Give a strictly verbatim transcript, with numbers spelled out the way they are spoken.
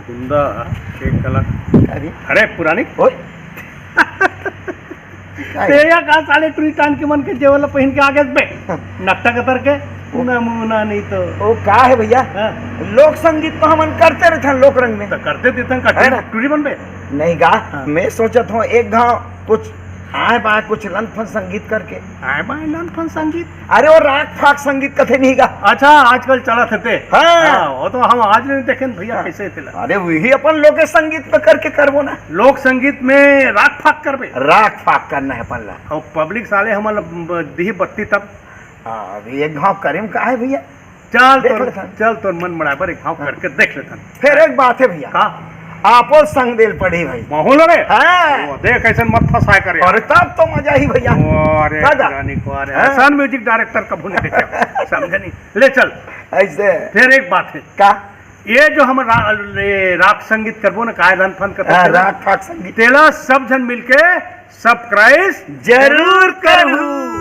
कुंदा के कला। अरे, अरे पुरानी। ओए। काय? तेया का साले टुरी टान के मन के जेवर ला पहिन के आ गेस बे। नट्टा कतर के। नमूना नहीं तो। ओ का है भैया? हाँ। लोक संगीत तो हमन करते रहथन लोक रंग में। तो करते देथन का है ना? टुरी, टुरी बन बे। नहीं गा, हाँ। मैं सोचत हूँ एक घाव कुछ आए बाय कुछ लंदफंद संगीत करके। आए बाय लंदफंद संगीत? अरे वो राग फाग संगीत कथे नहीं गा। अच्छा, आजकल चलत हे ते। हाँ। हाँ, वो तो हम आज नहीं देखेन भैया, हाँ। कैसे तेला। अरे वही अपन लोक संगीत में करके करबो ना। लोक संगीत में राग फाग करबे? राग फाग करना है अपन ला। और पब्लिक साले हमन ला ब-, दिही बत्ती तब। हाँ, अभी एक घाव करेम का है भैया? चल देख तोर, लेथन। चल तोर मन मड़ाए बर एक घाव हाँ। करके देख लेथन। फिर एक बात है भैया। का? आपो संग दिल पड़ी भाई। माहौल रे? हाँ। वो देख, ऐसन मत फंसाए करे। अरे तब तो मजा ही भैया। अरे का गा? रानी को, अरे हाँ। ऐसन म्यूजिक डायरेक्टर कभू नहीं देखे। समझे नहीं? ले चल। ऐसे। फिर एक बात है। का? ये जो हम रा-, ले, राग संगीत करबो ना, काय रन फन करबो हाँ, तेला? राग फाग संगीत। तेला सब झन मिलके सब्सक्राइब जरूर करहू।